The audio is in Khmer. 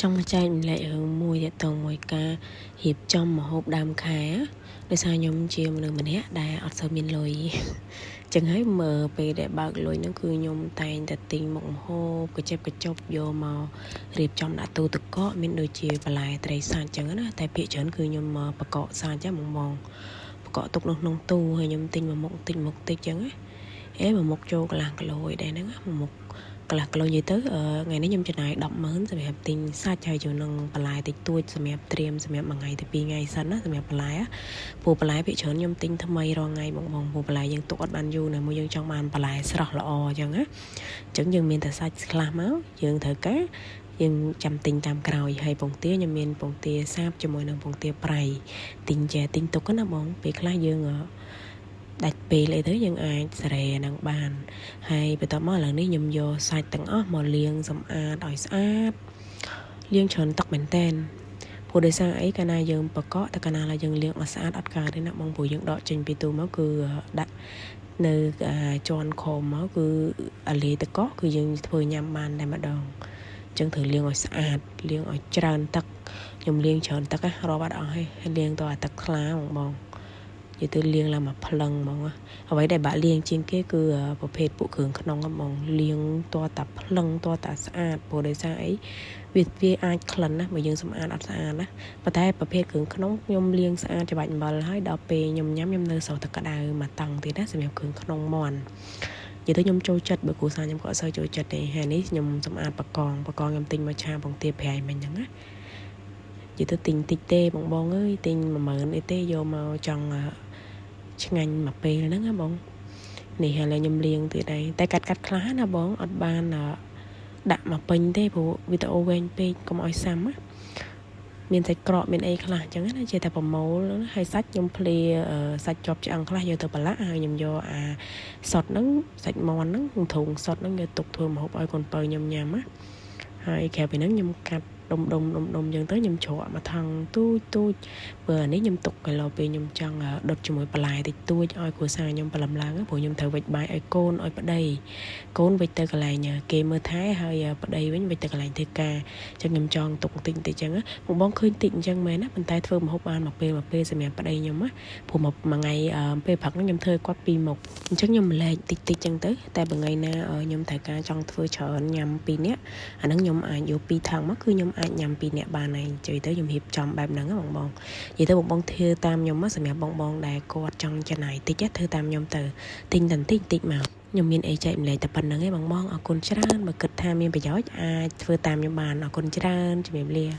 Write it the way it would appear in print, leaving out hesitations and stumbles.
ចង់មកចែករំលែករឿងមួយទាក់ទងមួយការរៀបចំម្ហូបដើមខែដោយសារខ្ញុំជាមនុស្សម្នាក់ដែលអត់សូវមានលុយចឹងហើយមើលពេលដែលបើកលុយហ្នឹងគឺខ្ញុំតែងតែទិញមុខម្ហូបកញ្ចប់កញ្ចប់យកមករៀបចំដាក់ទូទឹកកកមានដូចជាបន្លែត្រីសាច់ចឹងណាតែភាគច្រើនគឺខ្ញុំមកបកកសាច់ចឹងហ្មងបងបកកទុកនៅក្នុងទូហើយខ្ញុំទិញមួយមុខតិចមុខតិចចឹងណាអេមួយមុខចូលកន្លះគីឡូអីដែរហ្នឹងមួយមុខកន្លះគីឡូនិយាយទៅថ្ងៃនេះខ្ញុំចំណាយ100000សម្រាប់ទិញសាច់ហើយជាមួយនឹងបន្លែតិចតួចសម្រាប់ត្រៀមសម្រាប់មួយថ្ងៃទៅពីរថ្ងៃសិនណាសម្រាប់បន្លែព្រោះបន្លែភាគច្រើនខ្ញុំទិញថ្មីរាល់ថ្ងៃបងបងព្រោះបន្លែយើងទុកអត់បានយូរណាមួយយើងចង់បានបន្លែស្រស់ល្អអញ្ចឹងណាអញ្ចឹងយើងមានតែសាច់ខ្លះមកយើងត្រូវការយើងចាំទិញតាមក្រោយហើយពងទាខ្ញុំមានពងទាសាបជាមួយនឹងពងទាប្រៃទិញចែទិញទុកណាបងពេលខ្លះយើងដាច់ពេលអីទៅយើងអាចសេរីអានឹងបានហើយបន្ទាប់មកឥឡូវនេះខ្ញុំយកសាច់ទាំងអស់មកលាងសម្អាតឲ្យស្អាតលាងច្រើនទឹកមែនតែនព្រោះដោយសារអីកាលណាយើងបកកតែកាលណាឡើយយើងលាងអត់ស្អាតអត់កើតទេណាបងព្រោះយើងដកចេញពីទូមកគឺដាក់នៅជាន់ខមមកគឺអាលាយតកគឺយើងធ្វើញ៉ាំបានតែម្ដងចឹងត្រូវលាងឲ្យស្អាតលាងឲ្យច្រើនទឹកខ្ញុំលាងច្រើនទឹករាប់អត់អស់ទេលាងទៅអាទឹកថ្លាបងបងនិយាយទៅលាងឡើងមកផ្លឹងហ្មងអ្វីដែលបាក់លាងជាងគេគឺប្រភេទពួកគ្រឿងក្នុងហ្មងលាងតតាផ្លឹងតតាស្អាតព្រោះដោយសារអីវាវាអាចក្លិនណាបើយើងសម្អាតអត់ស្អាតណាប៉ុន្តែប្រភេទគ្រឿងក្នុងខ្ញុំលាងស្អាតច្បាច់អំបិលហើយដល់ពេលខ្ញុំញ៉ាំខ្ញុំនៅស្រស់ទឹកក្តៅមួយតង់ទៀតណាសម្រាប់គ្រឿងក្នុងមាន់និយាយទៅខ្ញុំចូលចិត្តបើគ្រួសារខ្ញុំក៏អត់សូវចូលចិត្តទេហើយនេះខ្ញុំសម្អាតបកងបកងខ្ញុំទិញមកឆាពងទាប្រៃមិញហ្នឹងណានិយាយទៅទិញតិចទេបងបងអើយទិញ10000អីទេយកមកចង់ឆ្ងាញ់មួយពេលហ្នឹងណាបងនេះហើយខ្ញុំលាងទៀតដែរតែកាត់កាត់ខ្លះណាបងអត់បានដាក់មកពេញទេព្រោះវីដេអូវែងពេកកុំឲ្យសាំណាមានសាច់ក្រកមានអីខ្លះអញ្ចឹងណាជាតែប្រមូលហើយសាច់ខ្ញុំភ្លាសាច់ជាប់ឆ្អឹងខ្លះយកទៅប្រឡាក់ហើយខ្ញុំយកអាសុតហ្នឹងសាច់មាន់ហ្នឹងធុងសុតហ្នឹងយកទុកធ្វើម្ហូបឲ្យកូនពៅខ្ញុំញ៉ាំណាហើយក្រៅពីហ្នឹងខ្ញុំកាត់ដុំដុំដុំដុំអញ្ចឹងទៅខ្ញុំជ្រក់មកថង់ទូចទូចព្រោះអានេះខ្ញុំទុកកន្លោពេលខ្ញុំចង់ដុតជាមួយបន្លែតិចតួចឲ្យគ្រួសារខ្ញុំព្រលឹមឡើងព្រោះខ្ញុំត្រូវវេចបាយឲ្យកូនឲ្យប្តីកូនវេចទៅកន្លែងគេមើលថែហើយប្តីវិញវេចទៅកន្លែងធ្វើការអញ្ចឹងខ្ញុំចង់ទុកតិចតិចអញ្ចឹងបងបងឃើញតិចអញ្ចឹងមែនណាប៉ុន្តែធ្វើម្ហូបបានមួយពេលមួយពេលសម្រាប់ប្តីខ្ញុំណាព្រោះមួយថ្ងៃពេលព្រឹកហ្នឹងខ្ញុំធ្វើគាត់ពីរមុខអញ្ចឹងខ្ញុំម្លែកតិចតិចអញ្ចឹងទៅតែបើថ្ងៃណាខ្ញុំត្រូវការចង់ធ្វើច្រើនញ៉ាំពីរនាក់អាហ្នឹងខ្ញុំអាចយកពីរថងមកគឺខ្ញុំអាចញ៉ាំពីរនាក់បានហើយជួយទៅខ្ញុំរៀបចំបែបហ្នឹងបងបងនិយាយទៅបងបងធ្វើតាមខ្ញុំសម្រាប់បងបងដែលគាត់ចង់ចំណាយតិចធ្វើតាមខ្ញុំទៅទិញតែតិចតិចមកខ្ញុំមានអីចែកម្លែកតែប៉ុណ្្នឹងឯងបងបងអរគុណច្រើនបើគិតថាមានប្រយោជន៍អាចធ្វើតាមខ្ញុំបានអរគុណច្រើនជំរាបលា។